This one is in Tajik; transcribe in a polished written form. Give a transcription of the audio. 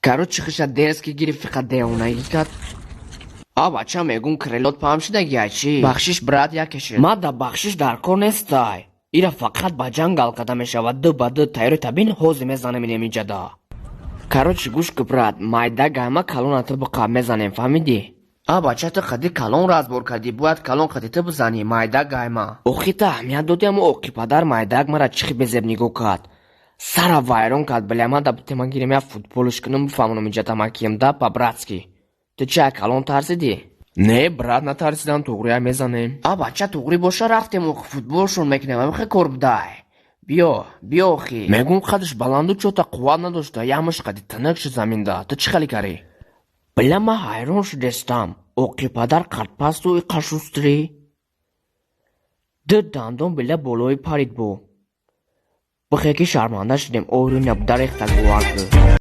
Короче, хиша дерзкий гирифт, фиқа девонагӣ кард. А бача, мегум, крылот паҳм шудагиай чӣ? Бахшиш, брат, якеше. Ма да бахшиш дар кор нестай. Ира фақат ба ҷанг гал карда мешавад, ду ба ду тайёри табин, ҳозир мезанем инамиҷада. Короче, гӯш ку, брат, майда гайма, калона ту биқаб мезанем, фаҳмидӣ? А бача, ту қади калон разбор кардӣ, бояд калон қади ту бизанӣ, майда гайма. Охи та аҳамият додӣ, амо оқи падар майдак мара чихи безеб нигоҳ кард. Сара вайрон кард, бля, ма да бутема гирем, я футболш кунам, бифаҳмонам иҷата ма кием, да, по-братски. Ту чи, калон тарсидӣ? Не, брат, натарсидам, туғрия мезанем. А бача, туғрӣ боша, рафтем, охи футболшон мекунем, амихе кор будай. Биё, биё, охи. Мегум, қадаш баланду, чота қувват надошта, ямаш қади тинак шуд заминда. Ту чӣ хеле карӣ? Бля, ма ҳайрон шудестам. Оқи падар қадпасту иқа шустрый. Ду дандон, бля, болои парид бо. Бихе ки шарманда шудем, орӯ набуда, рехта гувакӣ.